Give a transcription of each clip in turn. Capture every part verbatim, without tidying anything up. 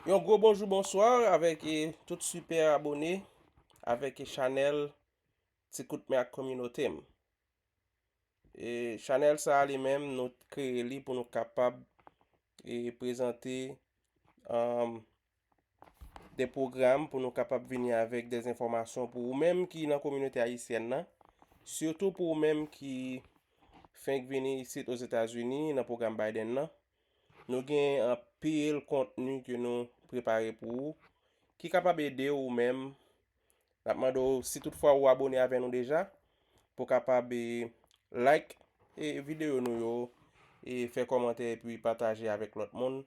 Yon gwo bonjou, bonswa avèk, e, tout sipè abòne avèk, e, chanèl Ti Kout Men ak Kominote M. E, chanèl sa a li menm, nou kreye li pou nou kapab, e, prezante, um, de pwogram, pou nou kapab vini avèk de enfòmasyon pou ou menm ki nan kominote ayisyèn nan, sitou pou ou menm ki fenk vini isit Ozetazini nan pwogram Biden nan. Nou gen anpil kontni ke nou prepare pou ou, ki kapab ede ou menm. N ap mande w, si toutfwa ou abòne avè nou deja, pou kapab, e, like, e, videyo nou yo, e, fè kòmantè epi pataje avèk lòt moun.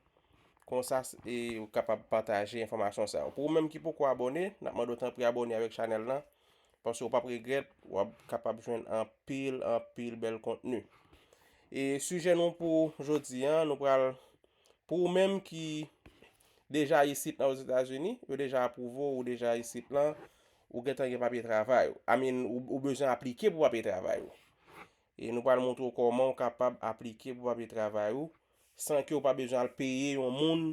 Konsa, e, ou kapab pataje enfòmasyon sa yo. Pou ou menm ki poko abòne, n ap mande w tanpri abòne avèk chanèl lan, paske w p ap regrèt, w ap kapab jwenn anpil, anpil bèl kontni. E sijè nou pou jodi a, nou pral, pou ou menm ki deja isit nan Ozetazini, yo deja apwouve w, ou deja isit lan, ou gentan gen papye travay ou. I mean, ou, ou bezwen aplike pou papye travay ou. E nou pral montre w kòman w kapab aplike pou papye travay ou, san ke w pa bezwen al peye yon moun,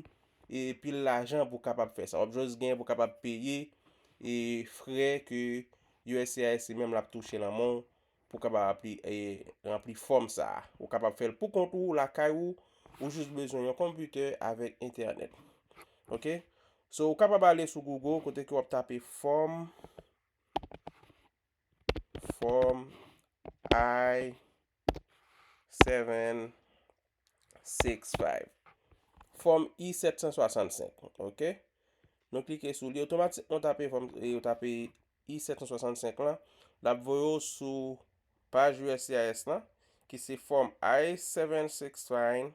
e, pil lajan pou kapab fè sa. W ap jis gen pou kapab peye, e, frè ke U S C I S li menm l ap touche nan men w pou kapab apli-, e, ranpli fòm sa a. Ou kapab fè l pou kont ou, lakay ou, ou jis bezwen yon konpitè avèk entènèt. Oke? So, ou kapab ale sou Google, kote ke w ap tape fòm, fòm I seven six five. Fòm I sèt san swasannsenk, oke? Nou klike sou li, otomatikman w tape fòm, e, w tape I sèt san swasannsenk lan, l ap voye w sou paj U S C I S lan, ki se fòm I seven six five,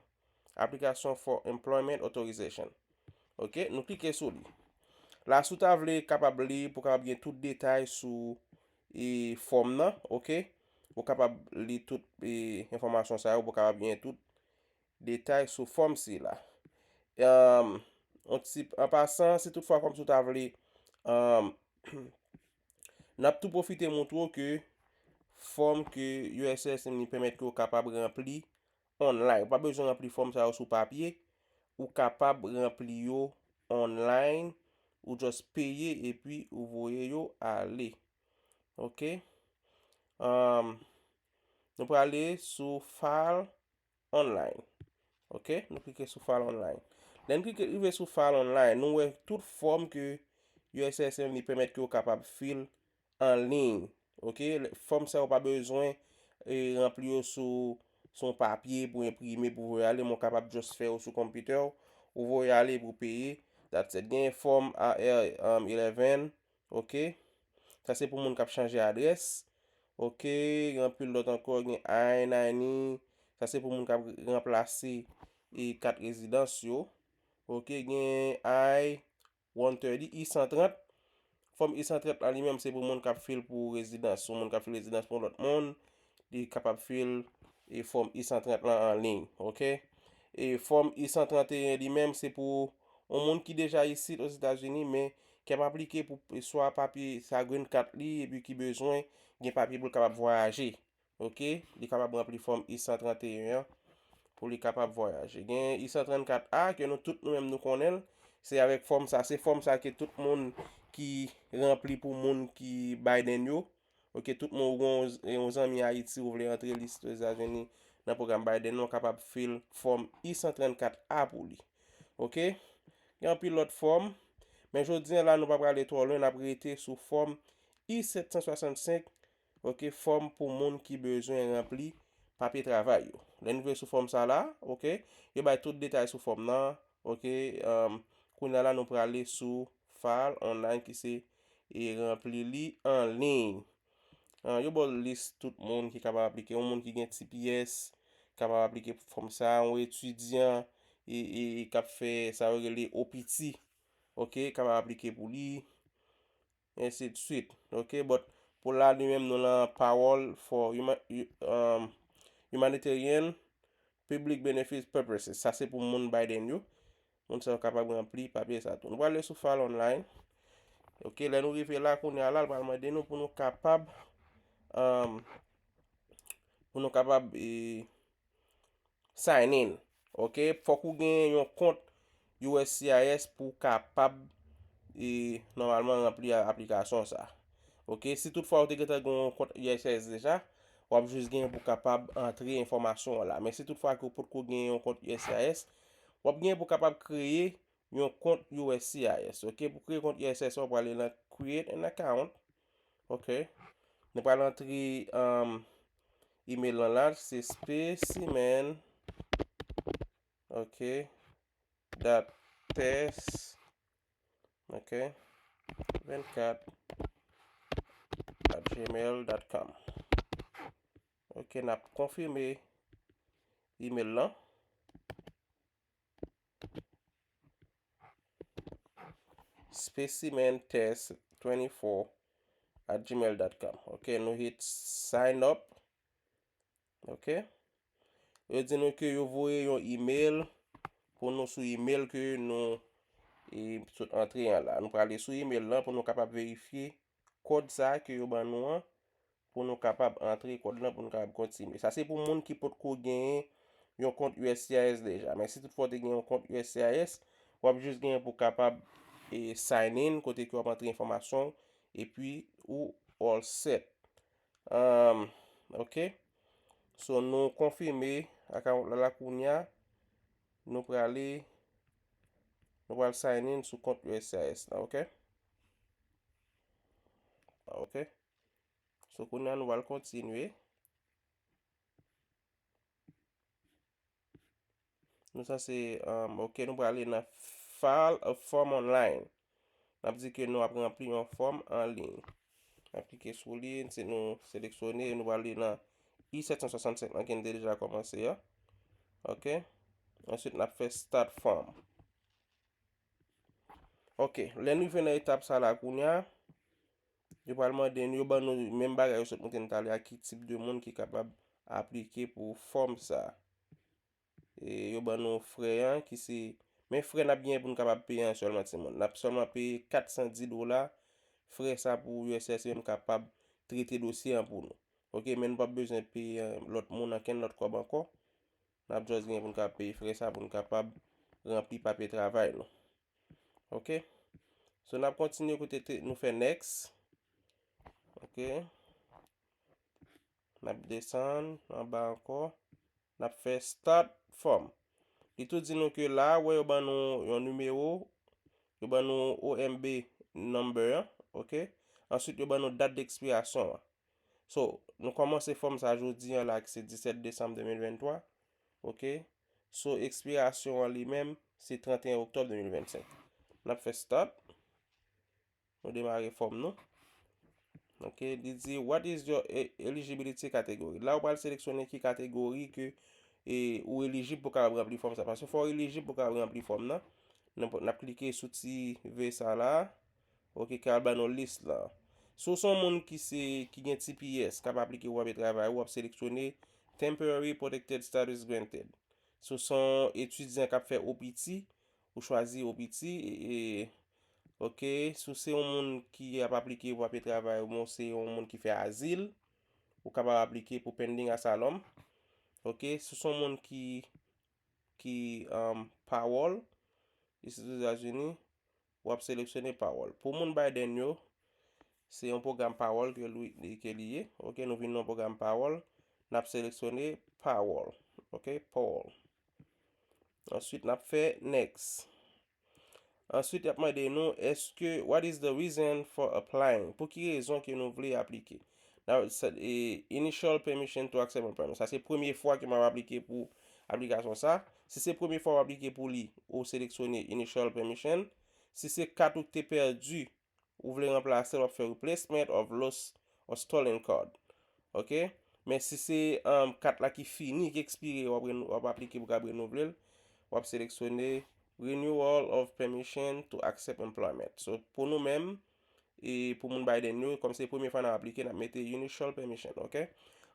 Application for Employment Authorization. Oke, nou klike sou li. La, si w ta vle kapab li, pou kapab gen tout detay sou, e, fòm nan, oke? Ou kapab li tout, e, enfòmasyon sa yo, pou kapab gen tout detay sou fòm sila. Em, yon ti, an pasan, si toutfwa kòmsi w ta vle, em, n ap tou pwofite montre w ke fòm ke U S C I S li pèmèt ke w kapab ranpli online. Ou pa bezwen ranpli fòm sa yo sou papye. Ou kapab ranpli yo online. Ou just peye epi ou voye yo ale. Oke? Em, nou prale sou File Online. Oke? Nou klike sou File Online. Lè n klike rive sou File Online, nou wè tout fòm ke U S C I S li pèmèt ke w kapab fill an liy. Oke? Lè, fòm sa yo pa bezwen, e, ranpli yo sou, sou yon papye pou enprime, pou voye ale, men w kapab just fè yo sou konpitè w, ou voye ale pou peye. That's it. Gen fòm A R, um, eleven, oke? Sa se pou moun k ap chanje adrès. Oke, gen anpil lòt ankò, gen I ninety. Sa se pou moun k ap ranplase, e, kat rezidans yo. Oke, gen I one thirty, I san trant. Fòm I san trant la li menm se pou moun k ap fill pou rezidans. Yon moun k ap fill rezidans pou yon lòt moun, li kapab fill, e, fòm I san trant lan an liy, oke? E fòm I san trant e en li menm se pou yon moun ki deja isit Ozetazini, men k ap aplike pou swa papye sa green card li, epi ki bezwen gen papye pou l kapab vwayaje. Oke? Li kapab ranpli fòm I san trant e en an pou li kapab vwayaje. Gen I san trannkat A ke nou tout nou menm nou konnen l. Se avèk fòm sa, se fòm sa ke tout moun ki ranpli pou moun ki Biden yo. Oke, tout moun ou gen yon, yon zanmi Ayiti ou vle antre li sou Etazini nan pwogram Biden nan, w kapab fill fòm I san trannkat A pou li. Oke? Gen anpil lòt fòm, men jodi a la nou pa prale twò lwen, n ap rete sou fòm I sèt san swasannsenk, oke, fòm pou moun ki bezwen ranpli papye travay yo. Lè n rive sou fòm sa la, oke, yo bay tout detay sou fòm nan, oke, um, kounye a la nou prale sou File Online ki se, e, ranpli li an liy. Ah, yo ba w lis tout moun ki kapab aplike. Yon moun ki gen T P S kapab aplike pou fòm sa, yon etidyan, e, e, e k ap fè sa yo rele O P T, oke, kapab aplike pou li, ensi de suite, oke. But pou la, li menm, nou lan Parole for Huma-, Hu-, um, Humanitarian Public Benefits Purposes. Sa se pou moun Biden yo. Moun sa yo kapab ranpli papye sa tou. Nou prale sou File Online. Oke, lè nou rive la, kounye a la, l pral mande nou pou nou kapab, um, pou nou kapab, e, sign in. Oke, fòk ou gen yon kont U S C I S pou w kapab, e, nòmalman ranpli a-, aplikasyon sa. Oke, si toutfwa ou te gentan gen yon kont U S C I S deja, w ap jis gen pou kapab antre enfòmasyon w la. Men si toutfwa ke w potko gen yon kont U S C I S, w ap gen pou kapab kreye yon kont U S C I S. Oke, pou kreye kont U S C I S, w ap prale nan Create an Account. Oke. Nou pral antre, um, email lan la, se specimen, oke, dot test, oke, vennkat at gmail dot com. Oke, n ap konfime email lan. Specimen test twenty-four at gmail dot com. Oke, nou hit sign up. Oke. Yo di nou ke yo voye yon email pou nou sou email ke nou, e, sot antre an la. Nou prale sou email lan pou nou kapab verifye kòd sa ke yo ban nou an, pou nou kapab antre kòd lan, pou nou kapab kontinye. Sa se pou moun ki potko genyen yon kont U S C I S deja. Men si toutfwa w te gen yon kont U S C I S, w ap jis genyen pou kapab, e, sign in, kote ke w ap antre enfòmasyon w, epi ou all set. Um, oke. So, nou konfime account la, la kounye a, nou prale, nou pral sign in sou kont U S C I S la, oke? Oke. So, kounye a nou pral kontinye. Nou sanse, um, oke, nou prale nan file a form online. N ap di ke nou ap ranpli yon fòm an liy. N ap klike sou li, se nou seleksyone, nou prale nan I sèt san swasannsenk lan ke n te deja kòmanse a. Oke. Answit, n ap fè start form. Oke, lè n rive nan etap sa la kounye a, yo pral mande nou, yo ban nou menm bagay yo sot montre n talè a, ki tip de moun ki kapab aplike pou fòm sa. E yo ban nou frè an ki se, men frè n ap genyen pou n kapab peye an sèlman, timoun. N ap sèlman peye kat san di dola frè sa pou U S C I S menm kapab trete dosye an pou nou. Oke, men nou p ap bezwen peye, eh, lòt moun ankenn lòt kòb ankò. N ap just genyen pou n kapab peye frè sa pou n kapab ranpli papye travay nou. Oke? So, n ap kontinye kote te, nou fè next. Oke? N ap desann anba ankò. N ap fè start form. Li tou di nou ke la, wè yo ban nou yon nimewo, yo ban nou O M B number an, oke? Answit, yo ban nou dat dekspirasyon an. So, nou kòmanse fòm sa jodi an la, ki se disèt desanm de mil venntwa, oke? So, ekspirasyon an li menm, se trannteyen oktòb de mil vennsenk. N ap fè start. Nou demare fòm nou. Oke, li di, "What is your e-, eligibility category?" La, ou pral seleksyone ki kategori ke, e, ou elijib pou kapab ranpli fòm sa. Paske fò w elijib pou kapab ranpli fòm nan. N ap, n ap klike sou ti V sa la. Oke, ki al ban nou lis la. Si w se yon moun ki se, ki gen T P S, k ap aplike pou papye travay, w ap seleksyone Temporary Protected Status Granted. Si w se yon etidyan k ap fè O P T, ou chwazi O P T, e, e, oke, si w se yon moun ki ap aplike pou papye travay, oubyen w se yon moun ki fè azil, ou kapab aplike pou pending asylum. Oke, si w se yon moun ki, ki, um, parole, isi Ozetazini, w ap seleksyone parole. Pou moun Biden yo, se yon pwogram parole ke li, ke li ye. Oke, nou vin nan yon pwogram parole. N ap seleksyone parole. Oke, parole. Answit, n ap fè next. Answit, y ap mande nou, èske, what is the reason for applying? Pou ki rezon ke nou vle aplike? Now, sa, e, initial permission to accept employment. Sa se premye fwa ke m ap aplike pou aplikasyon sa. Si se premye fwa w aplike pou li, ou seleksyone initial permission. Si se kat ou te pèdi, ou vle ranplase l, w ap fè replacement of lost or stolen card. Oke? Men si se, um, kat la ki fini, ki ekspire, w ap renou-, w ap aplike pou kab renouvle l, w ap seleksyone renewal of permission to accept employment. So, pou nou menm, e pou moun Biden yo, kòm se premye fwa n ap aplike, n ap mete initial permission, oke?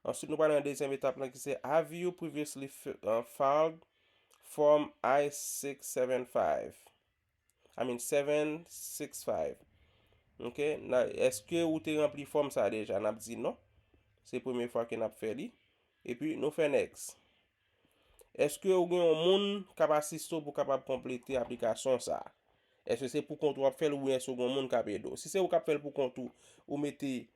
Answit, nou pral nan dezyèm etap lan ki se, have you previously fi-, uh, filed Form I six seven five? I mean, seven six five. Oke? Na, èske ou te ranpli fòm sa deja? N ap di non. Se premye fwa ke n ap fè li. Epi, nou fè next. Èske ou gen yon moun k ap asiste w pou w kapab konplete aplikasyon sa a? Èske se pou kont ou w ap fè l oubyen èske w gen yon moun k ap ede w? Si se ou k ap fè l pou kont ou, ou mete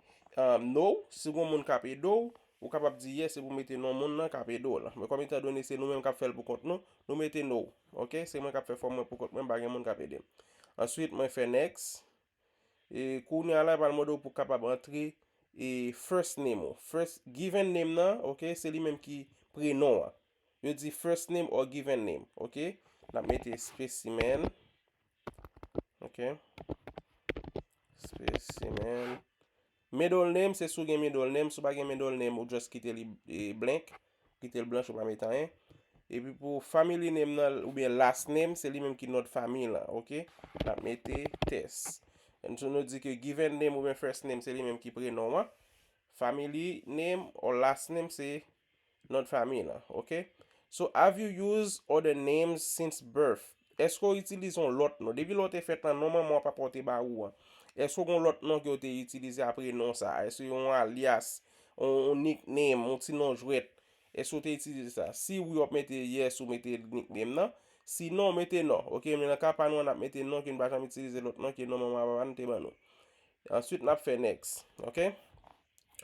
um, no. Si w gen yon moun k ap ede w, ou kapab di yes epi w mete non moun nan k ap ede w lan. Men kòm etandone se nou menm k ap fè l pou kont nou, nou mete no. Oke? Se mwen k ap fè fòm mwen pou kont mwen, m pa gen moun k ap ede m. Answit, mwen fè next. E kounye a la, pral mande w pou w kapab antre e first name ou. First given name nan, oke, se li menm ki prenon an. Yo di first name or given name, oke? N ap mete specimen. Oke? Specimen. Middle name, se si w gen middle name. Si w pa gen middle name, ou just kite li e, blank. Kite l blanch, ou pa mete anyen. Epi pou family name nan, oubyen last name, se li menm ki non de fanmi lan, oke? N ap mete test. So, nou di ke given name oubyen first name, se li menm ki prenon an. Family name or last name, se non de fanmi lan, oke? So, have you used other names since birth? Èske w itilize yon lòt non? Depi lè w te fèt lan, non manman w papa w te ba ou an. Èske w gen yon lòt non ke w te itilize apre non sa a? Èske yon alyas, yon, yon nickname, yon ti non jwèt? Èske w te itilize sa? Si wi, w ap mete yes, ou mete nickname nan. Sinon, w mete non. Oke, men nan ka pa nou an, n ap mete non, ke n pa janm itilize lòt non ke non manman papa nou te ban nou. Answit, n ap fè next. Oke?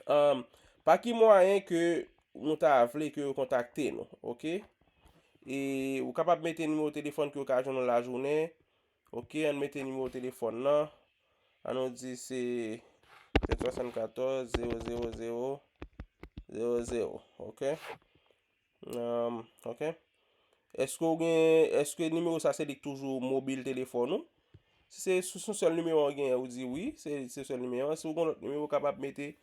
Um, pa ki mwayen ke nou ta vle ke yo kontakte nou, oke? E ou kapab mete nimewo telefòn ke yo ka jwenn nou lajounen, oke? Ann mete nimewo telefòn nan. Ann nou di se sèt swasann katòz zewo zewo zewo zewo zewo, oke? Um, oke? Èske w gen, èske nimewo sa se li k toujou mobil telefòn ou? Si se sou, sou sèl nimewo an w genyen, ou di wi, se, se sèl nimewo an. Si w gen lòt nimewo, w kapab mete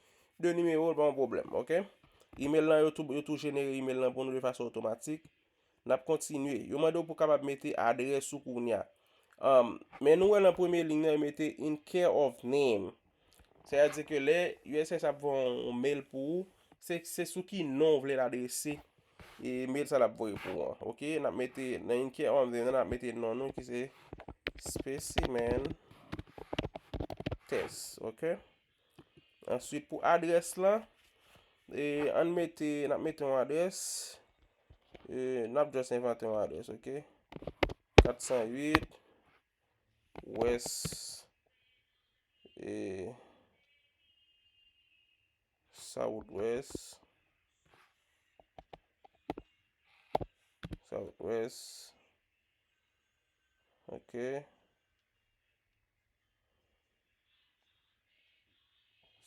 de nimewo, pa yon pwoblèm, oke? Email lan, yo tou, yo tou jenere email lan pou nou de fason otomatik. N ap kontinye. Yo mande w pou w kapab mete adrès ou kounye a. Um, men nou wè nan premye liy nan, yo mete in care of name. Sètadi ke lè U S S ap voye yon mail pou ou, se, se sou ki non w vle l adrese e mail sa l ap voye pou ou an. Oke, n ap mete nan in care of name nan, n ap mete non nou ki se specimen test, oke? Answit, pou adrès lan, e, ann mete, n ap mete yon adrès, e, n ap just envante yon adrès, oke? Kat san uit West, e, Southwest, Southwest, oke?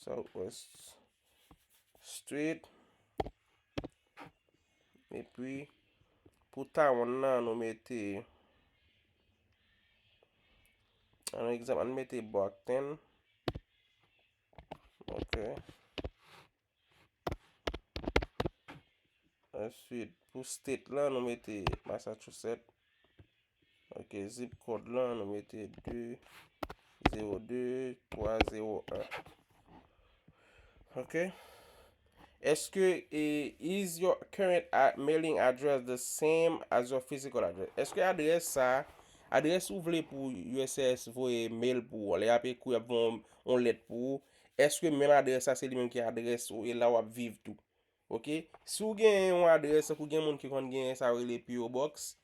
Southwest Street. Epi, pou town nan, nou mete, an egzanp, ann mete Brockton. Oke. Answit, pou state lan, nou mete Massachusetts. Oke, zip code lan, nou mete de zewo de twa zewo en. Oke. Èske, e, is your current a-, mailing address the same as your physical address? Èske adrès sa, adrès ou vle pou U S C I S voye mail pou ou, lè y ap ekri, y ap voye yon, yon lèt pou ou, èske menm adrès sa se li menm ki adrès ou e la w ap viv tou? Oke? Si w gen yon adrès, tankou gen moun ki konn gen sa yo rele P O Box.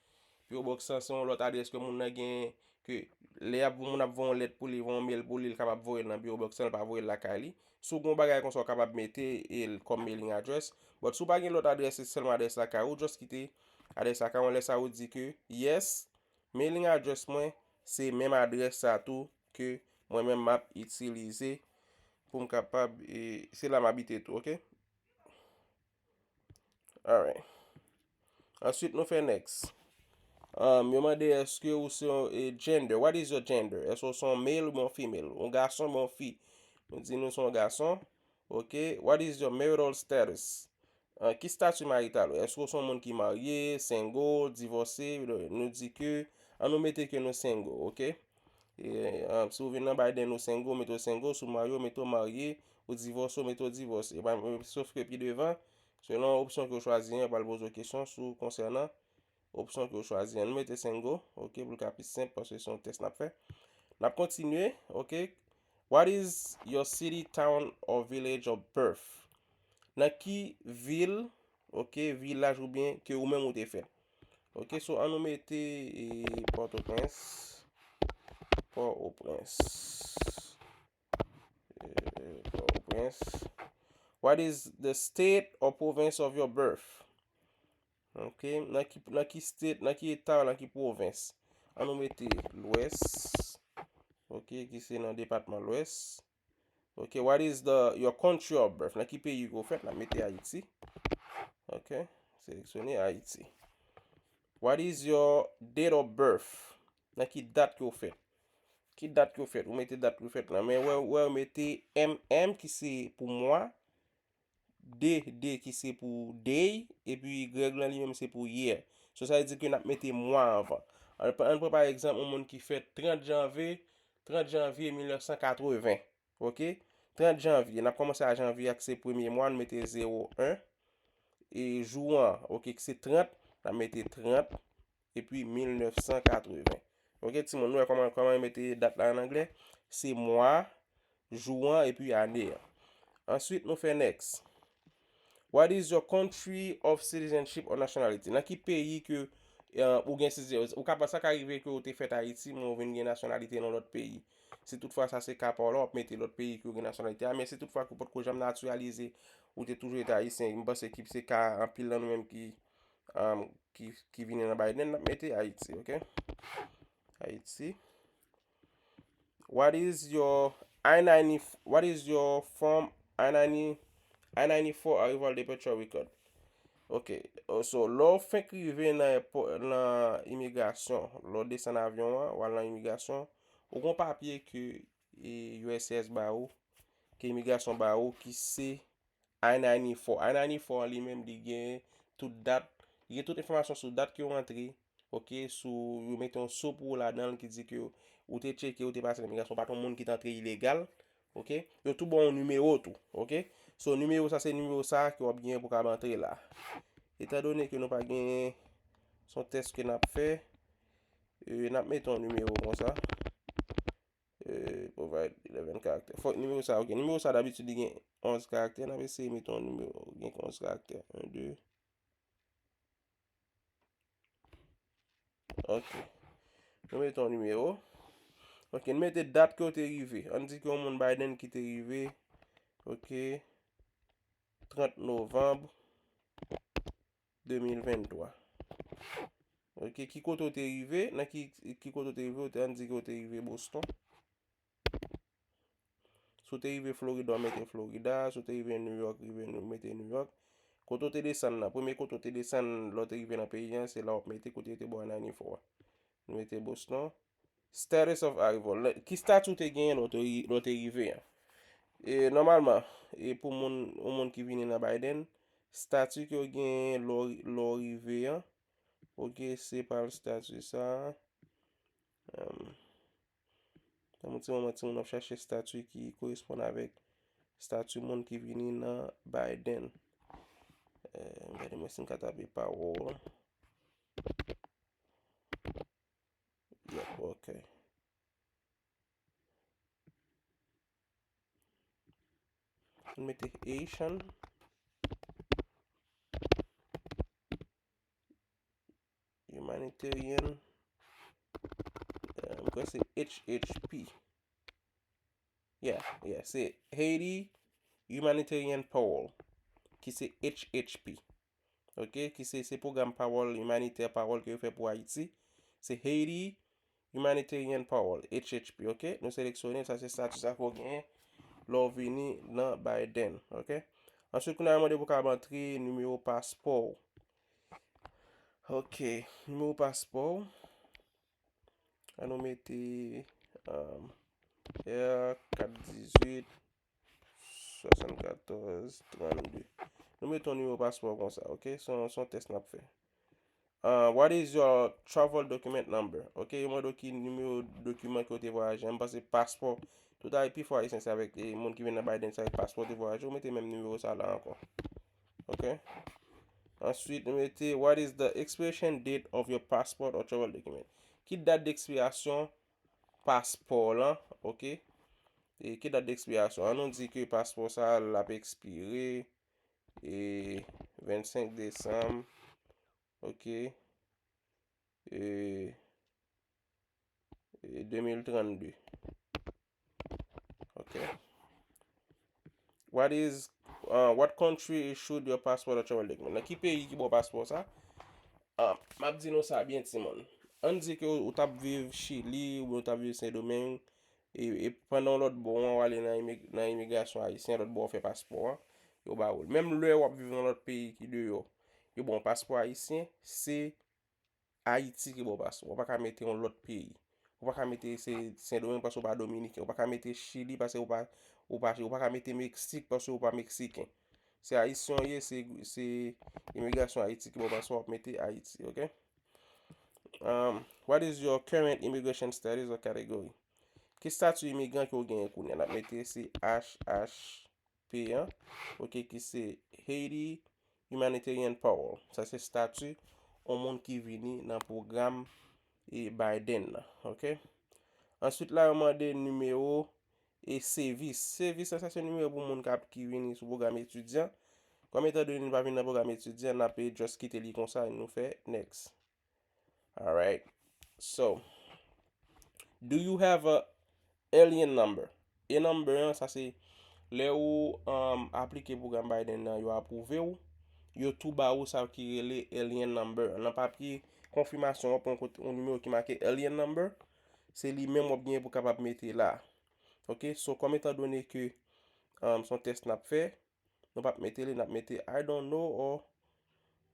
P O Box lan se yon lòt adrès ke moun nan gen, ke lè y ap, moun ap voye yon lèt pou li, voye yon mail pou li, li kapab voye l nan P O Box lan, li pa voye l lakay li. Si w gen yon bagay konsa, w kapab mete l kòm mailing address. But si w pa gen lòt adrès, se sèlman adrès lakay ou, just kite adrès lakay ou, lè sa ou di ke, yes, mailing address mwen, se menm adrès sa tou ke mwen menm m ap itilize pou m kapab, e, se la m abite tou, oke? Alright. Answit, nou fè next. Um, yo mande èske ou se yon, e, gender. What is your gender? Èske ou se yon male oubyen yon female? Yon gason oubyen yon fi? Nou di nou se yon gason. Oke. What is your marital status? Uh, ki stati marital ou? Èske ou se yon moun ki marye, single, divòse? Nou di ke, an nou mete ke nou single, oke? E, um, si ou vin nan Biden, ou single, ou mete w single. Si w marye, ou mete w marye. Ou divòse, ou mete w divòse. E pa, sof ke pi devan, selon opsyon ke w chwazi an, yo pral poze w kesyon sou konsènan opsyon ke w chwazi an. Nou mete single, oke, pou l ka pi senp, paske se yon tès n ap fè. N ap kontinye, oke. What is your city, town or village of birth? Nan ki vil Ok, vilaj oubyen ke ou menm ou te fèt. Ok, so ann nou mete e, Pòtoprens. Pòtoprens. E, Pòtoprens. What is the state or province of your birth? Ok, nan ki, nan ki state, nan ki eta, nan ki pwovens? Ann nou mete Lwès. Ok, ki se nan depatman Lwès. Ok, what is the your country of birth? Nan ki peyi ke w fèt? N ap mete Ayiti. Ok, seleksyone Ayiti. What is your date of birth? Nan ki dat ke w fèt? Ki dat ke w fèt? Ou mete dat ke w fèt lan. Men wè, wè, ou mete M M ki se pou mwa, D D ki se pou day, epi Y lan li menm se pou year. So sa vle di ke n ap mete mwa anvan. Ann pran, ann pran pa egzanp yon moun ki fèt trant janvye, trant janvye mil nèf san katreven. Ok? Trant janvye, n ap kòmanse a janvye a ki se premye mwa, nou mete zewo en. E jou an, ok, ki se trant, n ap mete trant, epi mil nèf san katreven. Ok, timoun, nou wè kòman, kòman yo mete dat la an anglè? Se mwa, jou an, epi ane an. Answit, nou fè next. What is your country of citizenship or nationality? Nan ki peyi ke eh, ou gen citizen-, ou ka, sa ka rive ke ou te fèt Ayiti, men ou vin gen nasyonalite nan lòt peyi. Si toutfwa sa se ka pa w la, w ap mete lòt peyi ke ou gen nasyonalite a, men si toutfwa ke ou potko janm natiralize, ou te toujou rete ayisyen, m panse ki se ka anpil nan nou menm ki, um, ki, ki vini nan Biden, n ap mete Ayiti, ok? Ayiti. What is your I ninety, what is your form I ninety, I ninety-four arrival departure record? Ok, oh, so, lè w fenk rive nan èpò-, nan imigrasyon, lè w desann avyon an, w al nan imigrasyon, ou gon papye ke e, U S C I S ba ou, ke imigrasyon ba ou, ki se I ninety-four. I ninety-four an li menm, li gen tout dat, li gen tout enfòmasyon sou dat ke w antre, ok, sou, yo mete yon so pou ou ladan l ki di ke ou te tcheke, ou te pase nan imigrasyon, ou pa t yon moun ki t antre ilegal, ok, yo tou ba w yon nimewo tou, ok. So, nimewo sa, se nimewo sa ke w ap genyen pou w kab antre la. Etandone ke nou pa genyen, se yon tès ke n ap fè, e, n ap mete yon nimewo konsa. Eh, provide eleven karaktè. Fòk nimewo sa, ok. Nimewo sa, dabitid, li gen onz karaktè. N ap eseye mete yon nimewo ki gen onz karaktè. En, de. Ok. Nou mete yon nimewo. Ok, nou mete dat ke w te rive. Ann di ke yon moun Biden ki te rive. Ok. Trant novanm de mil venntwa. Ok, ki kote w te rive? Nan ki, ki kote w te rive? Ou te, ann di ke w te rive Boston. Si w te rive Florida, w mete Florida. Si w te rive New York, rive New, mete New York. Kote w te desann nan, premye kote w te desann lè w te rive nan peyi an, se la w ap mete kote yo te ba w I ninety-four a. Nou mete Boston. Status of arrival. Lè, ki stati w te genyen lè w te ri-, lè w te rive an? E, nòmalman, e pou moun, yon moun ki vini nan Biden, stati ke w genyen lè w, lè w rive an, ok, se pa l stati sa. Em, ban m yon ti moman, timoun, n ap chache stati ki koresponn avèk stati moun ki vini nan Biden. Eh, gade mwen si m ka tape parole. Yep, ok. Mete Haitian Humanitarian, eh, m kwè se H H P. Yeah, yeah, se Haiti Humanitarian Parole, ki se H H P. Ok, ki se, se pwogram pawòl imanitè, pawòl ke yo fè pou Ayiti. Se Haiti Humanitarian Parole, H H P, ok? Nou seleksyone, sa se stati sa ke w genyen lè w vini nan Biden, ok? Answit, kounye a yo mande pou w kab antre nimewo paspò w. Ok, nimewo paspò w. Ann nou mete, um, R kat dizuit swasannkatòz trannde. Nou mete yon nimewo paspò konsa, ok? Se yon, se yon tès n ap fè. Uh, what is your travel document number? Ok, yo mande w ki nimewo dokiman ke w te vwayaje. M panse paspò. Tout ay, pifò Ayisyen se avèk, e, moun ki vin nan Biden, se avèk paspò w te vwayaje. Ou mete menm nimewo sa la ankò. Ok? Answit, nou mete, what is the expiration date of your passport or travel document? Ki dat dekspirasyon paspò w lan? Ok? E ki dat dekspirasyon? Ann nou di ke paspò sa a, l ap ekspire, e, vennsenk desanm, ok, e, e de mil trannde. Ok. What is, uh, what country issued your passport or travel document? Nan ki peyi ki ba w paspò sa? Ah, m ap di nou sa byen, timoun. Ann di ke ou, ou t ap viv Chili, oubyen ou t ap viv Sendomeng, e, e pandan w lòt bò an, w ale nan imig-, nan imigrasyon ayisyen, lòt bò w fè paspò an, yo ba ou l. Menm lè w ap viv nan lòt peyi ki deyò, yo ba w paspò ayisyen, se Ayiti ki ba w paspò. Ou pa ka mete yon lòt peyi. Ou pa ka mete se Sendomeng paske ou pa dominiken. Ou pa ka mete Chili paske ou pa, ou pa, ou pa ka mete Meksik paske ou pa meksiken. Se ayisyen w ye, se, se imigrasyon Ayiti ki ba w paspò, w ap mete Ayiti, ok? Um, what is your current immigration status or category? Ki estati imigran ke w genyen kounye a? N ap mete se H H P an, ok, ki se Haiti Humanitarian Parole. Sa se estati yon moun ki vini nan pwogram e Biden nan, ok? Answit la, yo mande nimewo e sevis. Sevis la, sa se nimewo pou moun k ap, ki vini sou pwogram etidyan. Kòm etan done nou pa vin nan pwogram etidyan, n ap just kite li konsa e nou fè next. Alright. So, do you have a alien number? A number an, sa se lè ou, um, aplike pwogram Biden nan, yo apwouve w, yo tou ba ou sa ki rele alien number. Nan papye konfimasyon, w ap pran yon nimewo ki make alien number, se li menm w ap genyen pou kapab mete la. Ok, so, kòm etan done ke, um, se yon tès n ap fè, nou p ap mete li, n ap mete I don't know or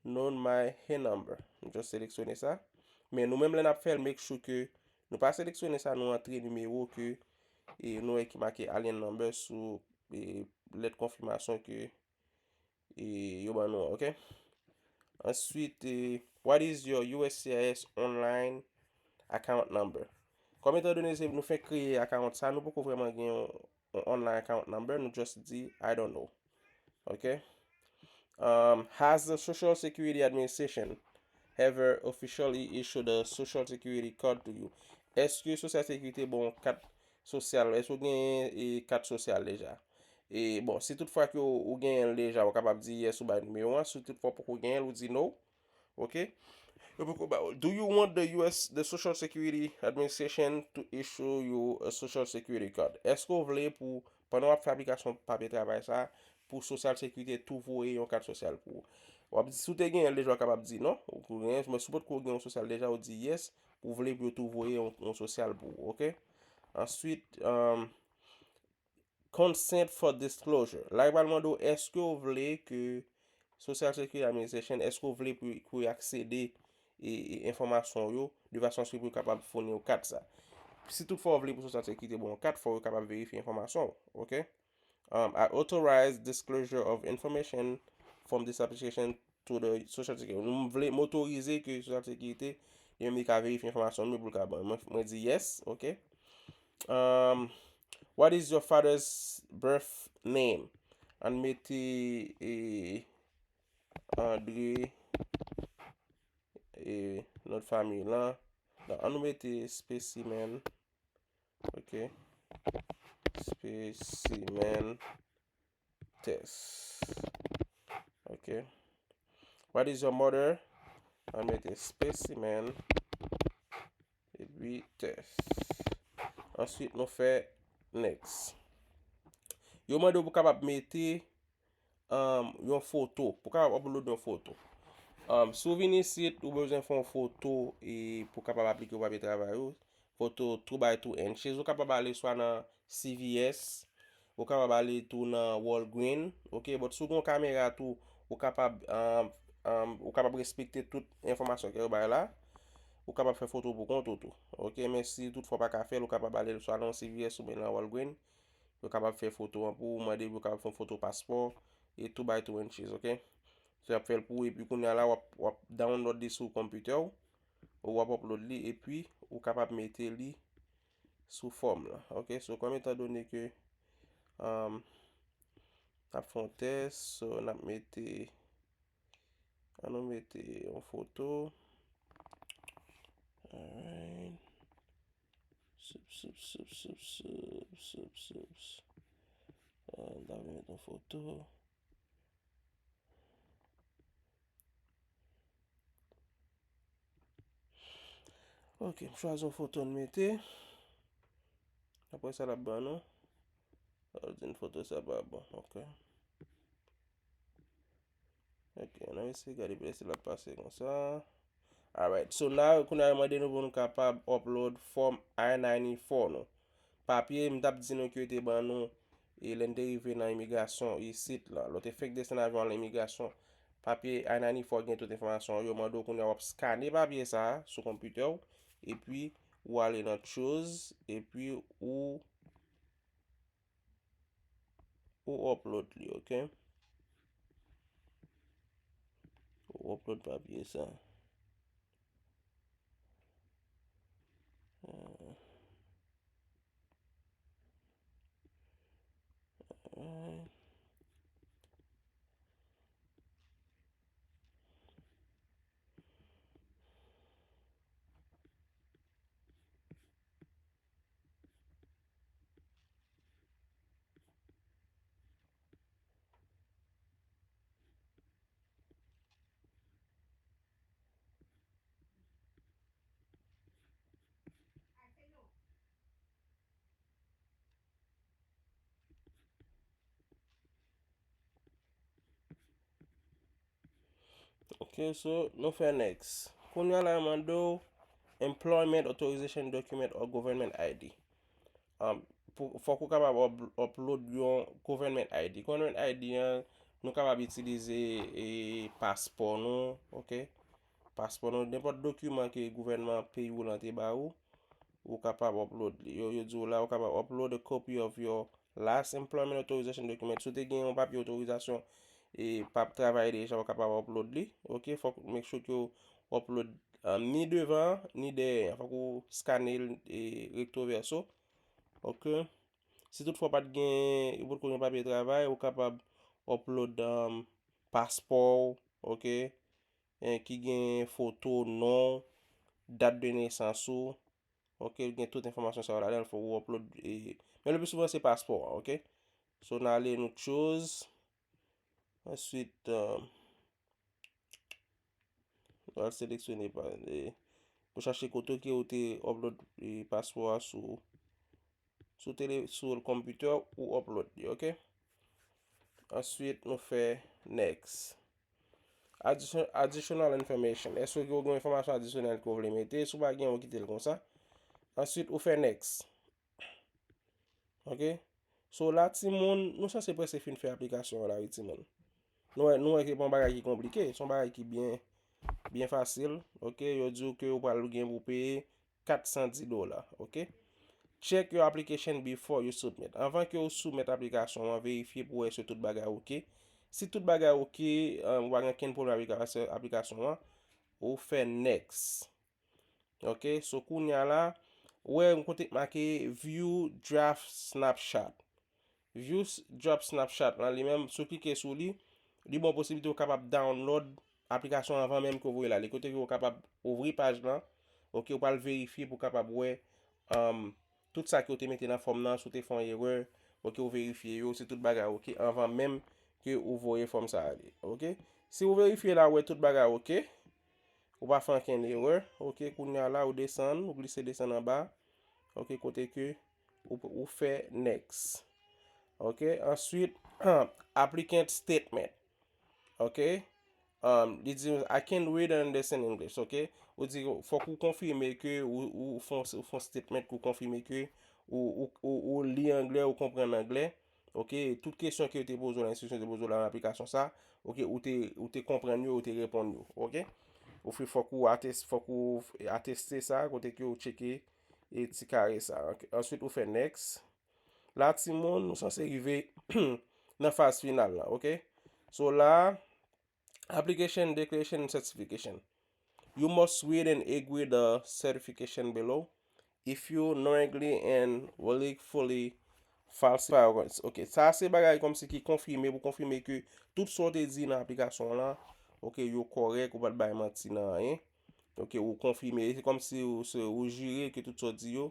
known my A number. Nou just seleksyone sa. Men nou menm lè n ap fè l, make sure ke nou pa seleksyone sa, nou antre nimewo ke, e, nou wè ki make alien number sou, e, lèt konfimasyon ke, e, yo ban nou an, ok? Answit, e, what is your U S C I S online account number? Kòm etan done se nou fenk kreye account sa, nou poko vrèman gen yon, yon online account number, nou just di, I don't know. Ok? Um, has the Social Security Administration ever officially issued a Social Security card to you? Èske Sosyal Sekirite ba w kat sosyal? Èske w genyen, e, kat sosyal deja? E, bon, si tout fwa ke w, ou genyen l deja, ou kapab di yes, ou bay nimewo an. Si tout fwa w poko genyen l, ou di no. Ok? Yo poko ba w. Do you want the U S, the Social Security Administration to issue you a Social Security card? Èske w vle pou, pandan w ap fè aplikasyon papye travay sa, pou Sosyal Sekirite tou voye yon kat sosyal pou ou? W ap di, si w te genyen l deja, w kapab di non. Ou genyen, men si w potko gen yon sosyal deja, ou di yes, ou vle pou yo tou voye yon, yon sosyal pou ou, ok? Answit, um, consent for disclosure. La, yo pral mande w, èske w vle ke Social Security Administration, èske w vle pou, pou yo aksede e, e enfòmasyon w yo, de fason a se ke pou yo kapab founi w kat sa? Si tout fwa w vle pou Sosyal Sekirite ba w yon kat, fò yo kapab verifye enfòmasyon w, ok? Um, I authorize disclosure of information from this application to the Social Security. Nou vle, m otorize ke Sosyal Sekirite, li menm li ka verifye enfòmasyon m yo pou l ka ban. Mwen, mwen di yes, ok? Um, what is your father's birth name? Ann mete, e, André, e, non fanmi lan. Donk, ann nou mete Spécimen. Ok. Spécimen test. Ok. What is your mother? Ann mete Spécimen. Epi test. Answit, nou fè next. Yo mande w pou kapab mete, um, yon foto. Pou kapab upload yon foto. Um, si w vin isit, ou bezwen fè yon foto e pou kapab aplike pou papye travay ou. Foto two by two inches. Ou kapab ale swa nan C V S, ou kapab ale tou nan Walgreens, ok? But si w gen yon kamera tou, ou kapab, um, um, ou kapab respekte tout enfòmasyon ke yo bay la. Ou kapab fè foto pou kont ou tou, ok? Men si tout fwa w pa ka fè l, ou kapab ale swa nan C V S oubyen nan Walgreens. Yo kapab fè foto an pou ou, mande yo kapab fè yon foto paspò, e two by two inches, ok? So, y ap fè l pou ou, epi kounye a la, w ap, w ap download li sou konpitè w, ou w ap upload li, epi ou kapab mete li sou fòm lan, ok? So, kòm etan done ke, um, n ap fè yon tès, so, n ap mete, ann nou mete yon foto. Alright. Sup, sup, sup, sup, sup, sup, sup. Ah, m ta vle met yon foto. Ok, m chwazi yon foto n mete. Apre sa, l ap ban nou. Sa vle di foto sa pa bon. Ok. Ok, n ap eseye gade petèt si l ap pase konsa. Alright, so now, kounye a yo mande nou pou nou kapab upload fòm I ninety-four nou. Papye, m t ap di nou ke yo te ban nou, e lè n te rive nan imigrasyon isit la. Lè w te fenk desann avyon an nan imigrasyon, papye I ninety-four gen tout enfòmasyon yo. Yo mande w kounye a w ap skane papye sa a sou konpitè w, epi ou ale nan Choose, epi ou ou upload li, ok? Ou upload papye sa. Euh, euh. Ok, so, nou fè next. Kounye a la, yo mande w employment authorization document or government I D. Um, pou, fòk ou kapab up-, upload yon government I D. Government I D an, nou kapab itilize, e, paspò nou, ok? Paspò nou, nenpòt dokiman ke gouvènman peyi w lan te ba ou, ou kapab upload li. Yo, yo di w la, ou kapab upload a copy of your last employment authorization document. Si w te gen yon papye otorizasyon e p ap travay deja, ou kapab upload li. Ok, fòk make sure ke w upload, um, ni devan an, ni dèyè an. Fòk ou skane l, e, recto verso. Ok. Si toutfwa w pa t gen, ou potko gen papye travay, ou kapab upload, um, paspò w, ok, e, ki gen foto, non, dat de nesans ou, ok, gen tout enfòmasyon sa yo ladan l, fòk ou upload, e, men le pli souvan se paspò a, ok. So, n ale nou Choose, answit, um, nou al seleksyone pa, e, nou chache kote ke ou te upload, e, paspò a sou, sou tele, sou konpitè ou upload li, ok. Answit, nou fè next. Addition-, additional information. Èske ou gen enfòmasyon adisyonèl ke w vle mete? Si w pa gen, ou kite l konsa. Answit, ou fè next. Ok? So, la, timoun, nou sanse prèske fin fè aplikasyon an la, wi, timoun. Nou wè, nou wè ke pa yon bagay ki konplike, se yon bagay ki byen, byen fasil. Ok? Yo di w ke ou pral gen pou peye kat san dis dola, ok? Check your application before you submit. Anvan ke w soumèt aplikasyon an, verifye pou wè si tout bagay ok. Si tout bagay ok, um, ou pa gen kenn pwoblèm avèk aplikasyon an, ou fè next. Ok, so kounye a la, ou wè yon kote k make view draft snapshot. View s-, draft snapshot lan, li menm, si w klike sou li, li ba w posiblite w kapab download aplikasyon anvan menm ke w voye l ale. Kote ke w kapab ouvri paj lan, ok, ou pral verifye pou w kapab wè, um, tout sa ke w te mete nan fòm nan, si w te fè yon erè, ok, ou verifye yo, si tout bagay ok, anvan menm ke ou voye fòm sa ale, ok. Si ou verifye la, ou wè tout bagay ok, ou pa fè ankenn erè, ok, kounye a la, ou desann, ou glise desann anba, ok, kote ke ou, ou fè next. Ok, answit, applicant statement. Ok, um, li di, "I can read and understand English." Ok, ou di, fòk ou konfime ke ou, ou fè yon, ou fè yon statement ke ou konfime ke ou, ou, ou, ou li anglè, ou konprann anglè. Ok, tout kesyon ke yo te poze w la, enstriksyon te poze w la nan aplikasyon sa, ok, ou te, ou te konprann yo, ou te reponn yo. Ok, ou fè, fòk ou ates-, fòk ou ateste sa, kote ke ou tcheke e ti kare sa. Ok, answit, ou fè next. La, timoun, nou sanse rive nan faz final la, ok? So la, application, declaration, certification. You must read and agree the certification below. If you knowingly and willfully falsify, ok, sa se bagay kòmsi ki konfime, pou konfime ke tout sa w te di nan aplikasyon w lan, ok, yo kòrèk, ou pa t bay manti nan anyen. Ok, ou konfime, se kòmsi ou, se, ou jire ke tout sa w di yo,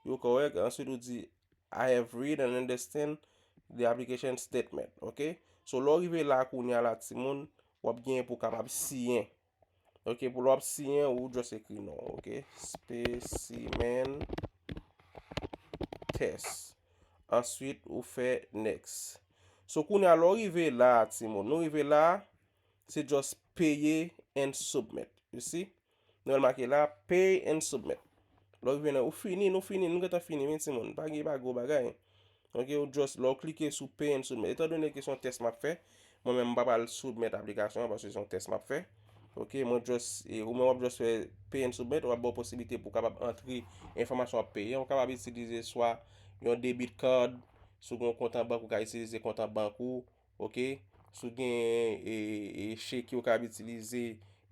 yo kòrèk. Answit, ou di, "I have read and understand the application statement." Ok? So, lè w rive la, kounye a la, timoun, w ap gen pou w kapab siyen. Ok, pou lè w ap siyen, ou just ekri non, ok? Specimen test. Answit, ou fè next. So, kounye a, lè w rive la, timoun, nou rive la, se just pay and submit. You see? Nou wè l make la, pay and submit. Lè w rive nan, ou fini, nou fini, nou gentan fini, wi, timoun. Pa gen pa gwo bagay. Ok, ou just, lè w klike sou pay and submit. Etan done ke se yon tès m ap fè, mwen menm m pa pral soumèt aplikasyon an paske se yon tès m ap fè. Ok, mwen just, e, ou menm w ap just fè pay and submit, w ap ba w posiblite pou w kapab antre enfòmasyon w ap peye. Ou kapab itilize swa yon debit card, si w gen yon kont an bank, ou ka itilize kont an bank ou, ok? Si w gen, e, e, cheki, ou kapab itilize,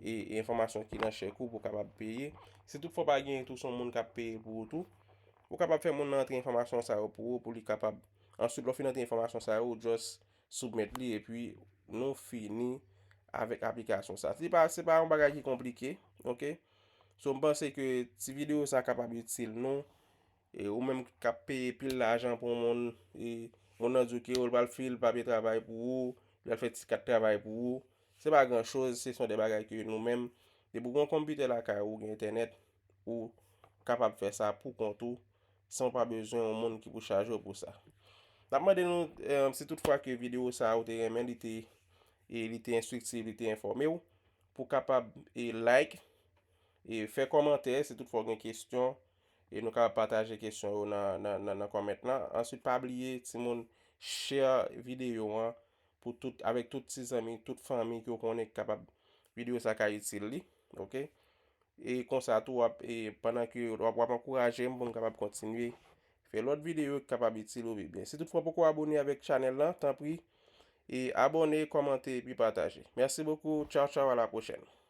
e, e, enfòmasyon ki nan chèk ou pou w kapab peye. Si toutfwa w pa gen tou, se yon moun k ap peye pou ou tou, ou kapab fè moun nan antre enfòmasyon sa yo pou ou, pou li kapab, answit, lè w fin antre enfòmasyon sa yo, ou just soumèt li, epi nou fini avèk aplikasyon sa. Se pa, se pa yon bagay ki konplike, ok? So, m panse ke ti videyo sa kapab itil nou. E ou menm k ap peye pil lajan pou yon moun, e moun nan di w ke l pral fil papye travay pou ou, l pral fè ti kat travay pou ou. Se pa gran choz, se son de bagay ke nou menm, depi w gen yon konpitè lakay ou, ou gen entènèt, ou kapab fè sa pou kont ou, san w pa bezwen yon moun ki pou chaje w pou sa. N ap mande nou, eh, si toutfwa ke videyo sa a ou te renmen, li te, e li te enstriktif, li te enfòme w, pou kapab, e like, e fè kòmantè, si toutfwa w gen kesyon, e nou kapab pataje kesyon yo nan, nan, nan, nan comment lan. Answit, pa bliye, timoun, share videyo an pou tout, avèk tout ti zanmi, tout fanmi ke w konnen ki kapab, videyo sa ka itil li, ok? E konsa tou, w ap, e pandan ke w ap, w ap ankouraje m pou m kapab kontinye fè lòt videyo ki kapab itil ou pi byen. Si toutfwa w poko abone avèk chanèl lan, tanpri, e abone, kòmante, epi pataje. Merci beaucoup, ciao, ciao, à la prochaine.